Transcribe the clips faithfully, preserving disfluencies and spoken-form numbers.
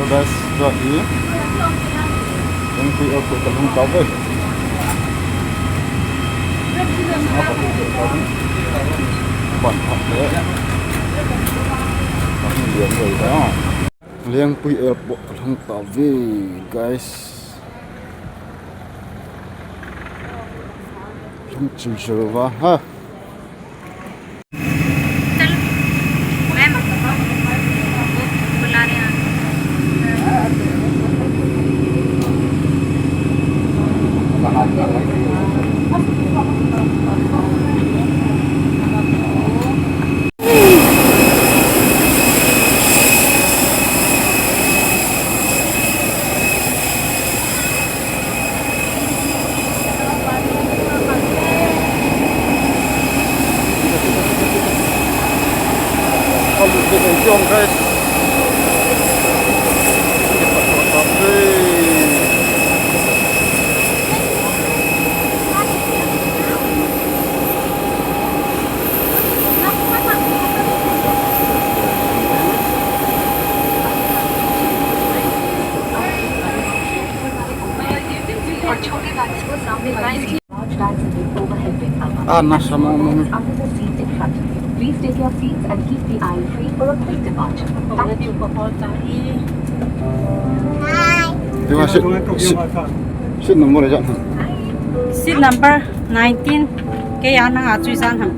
Guys, tua hi Lengpui Airport kalhung tauve. Ban phat le. Kalhung lian ve ta. Lengpui Airport kalhung tauve, guys. Lhung chim chim va ha. चल, मैं मत, वो बुला रहे हैं। और छोटे बैग्स को सामने लाइन की। Large bags with overhead bin above. Ah, nasa mo mo. Under the seat in front of you. Please take your seats and keep the aisle free for a quick departure. Thank you. Di ba, seat, seat, seat number aja. Seat number nineteen. Kei a nang a chui san ham.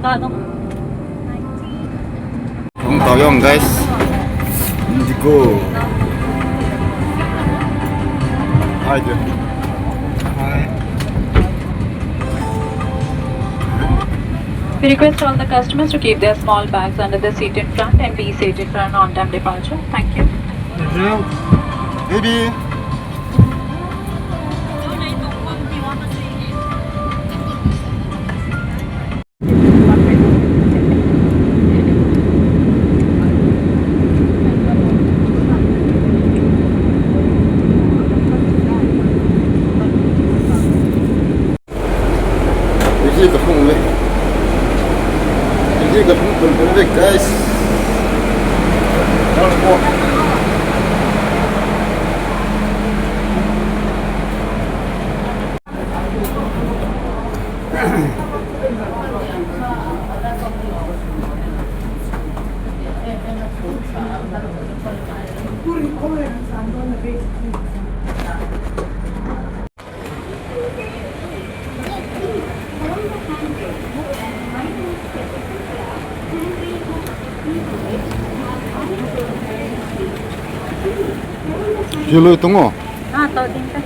Ka dong. Hung tau jong, guys. Indigo. Hi there. Hi. We request all the customers to keep their small bags under the seat in front and be seated for an on-time departure. Thank you. Thank you. Baby. Iji ka hung le. Iji ka hung pun pun le, guys. Kiloi tung o. Ah, to ding ka.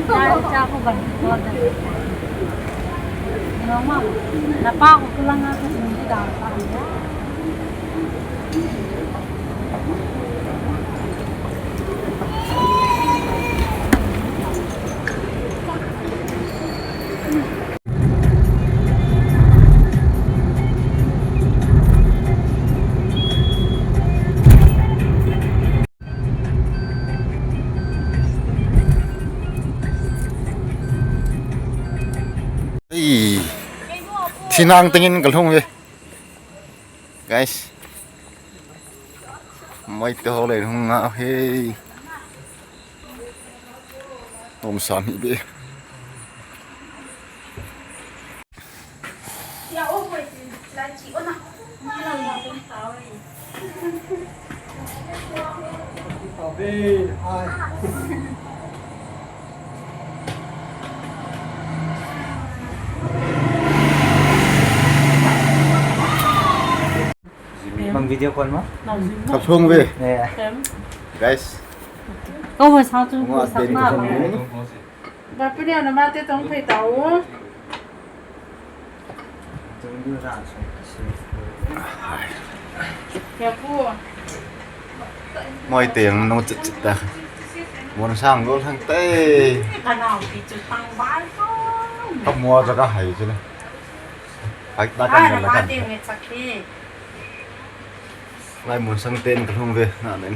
Cha, cha ko ban ko da. No ma. Na pa ko kulang a ko sum di da pa. Ei, thinang tengin kalhung ve. Guys. Mai te ho le hung nga he. Tom sam hi be. Mang video call mo? Kalhung ve. Yeah. Guys. Ko ho sa chu ko sa ma. Ba pu ni na ma te tong phei ta o. Ya pu. Moi te ang nong chit chit ta. Mon sang gol hang te. Ka nau pi chu tang bai ko. Ka mo ja ka hai chu le. Hai ta kan la kan. Lai mun sang ten kalhung ve na nen.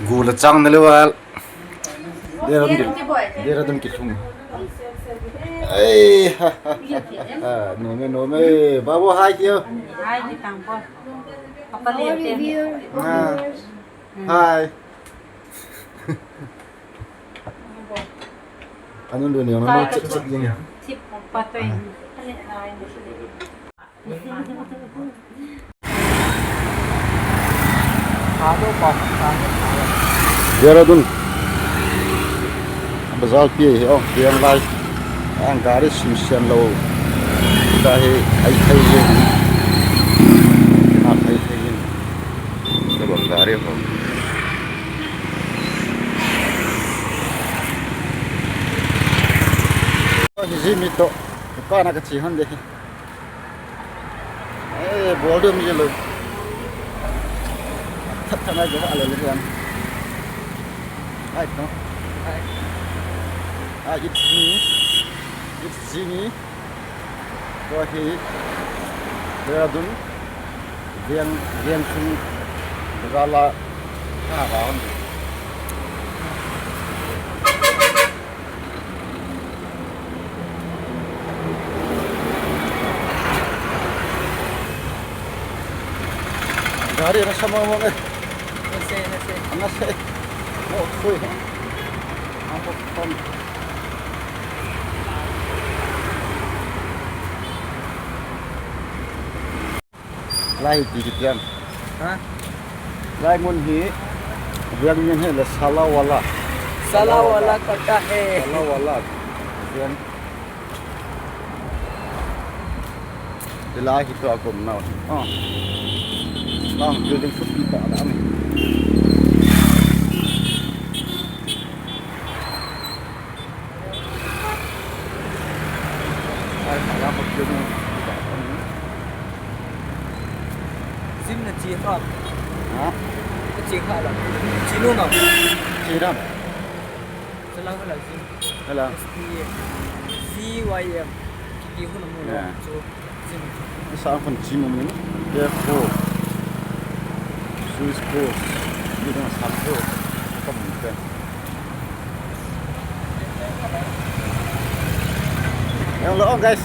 Gu la chang na le wal. Dehradun ki, Dehradun kilhung. Ei, ha, ha, ha, ha. Nome, nome. Babu, hi, kio. Hi, kitang po. Papa Lian te. Ah. Hi. Anun dun yang na chek chek yang. Tip patoi. Dehradun. Bazar pi hi, oh, piang lai. Ang gari sim siam lou. Ka hi, ai, ai, ai. Ah, ai, ai. Ka bang gari ho. Hi ji mi to. Ka na ka chi hon de. Eh, bol dum ye lo. That that na jo ale le yan. Ai no. Ai. Ah, it's me. It's Jimmy. Ko hi. Dehradun. Veng, veng chung. Rala. Ah, ba. Gari nasa mo mo eh. Nasa, nasa. Nasa. Oh, sui. Ang pagpapam. Lai hi ipi kiti ham? Ha? Lai mun hi, veng min hi le Salawala. Salawala kata hai. Salawala. Veng. Lai hi tua kom nau. Ah. Nang building putih tak ada ni. Zim na chi kha. Ha? Ka chi kha la. Chi lo na. Chi ram. Salang la zim. Hala. S T A. Z Y M. Kiti hun mu na. Yeah. Chu. Sa ang kon gym mo ni. Therefore, Swiss course. Ni dong sa ko. Ka mo ka. Yang lo, guys.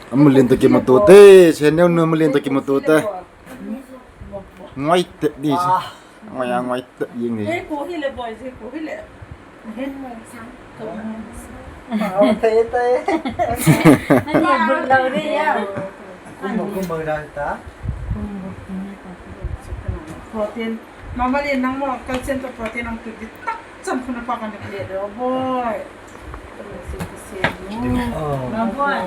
Amulen to kimuto te, channel nu amulen to kimuto te. Ngoi te di. Ngoi a ngoi te ying ni. Hei, ko hi le boy, hei, ko hi le. Hen mo sang. Te te. Ani bul lo de ya. Kum kum mo da ta. Protein. Mama le nang mo kalsiam to protein ang tu di tak. Cham khuna pa kan le de boy. Mabon.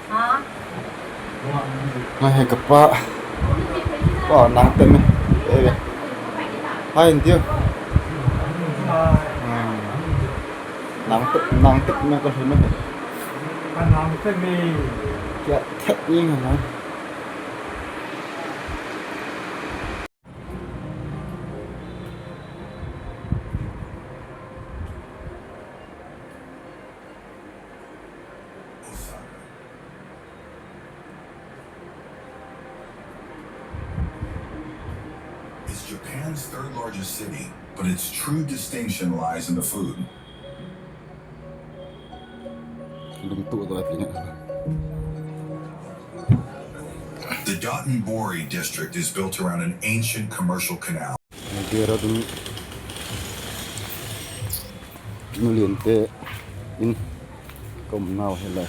Ha? Hai, hai, kapa. Pa, nang tem eh. Eh, eh. Hai, indio. Hmm. Nang tem, nang tem me ka hina. Nang tem eh. Kya tem ni na. Osaka. It's Japan's third largest city, but its true distinction lies in the food. Lungtuh tua tina. The Dotonbori district is built around an ancient commercial canal. Dehradun. Nulin te in kom nau hela.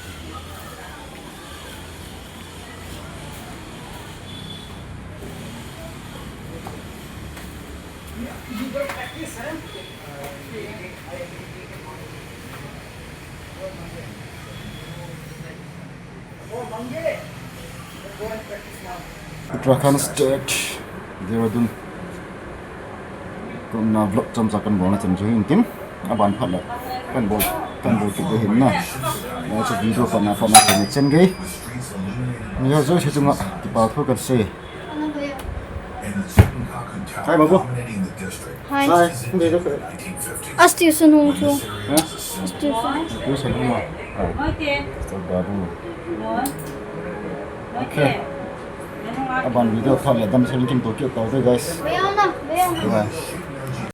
Uttarakhand State, Dehradun. Kumna vlog chomcha kan bolna chan chu hin tin. Aban phat le kan bol, kan bol kit ding hin na. Na chu video patna patna kan chen gei. Mi ho jouse chunga kipa thu kan sei. Hi, Babu. Hi. Hi. Asti sunung chu. Ha? Tuition hung a. Mister Babu. Okay. Aban video thot le damsel in kin to kit tau te, guys. Guys.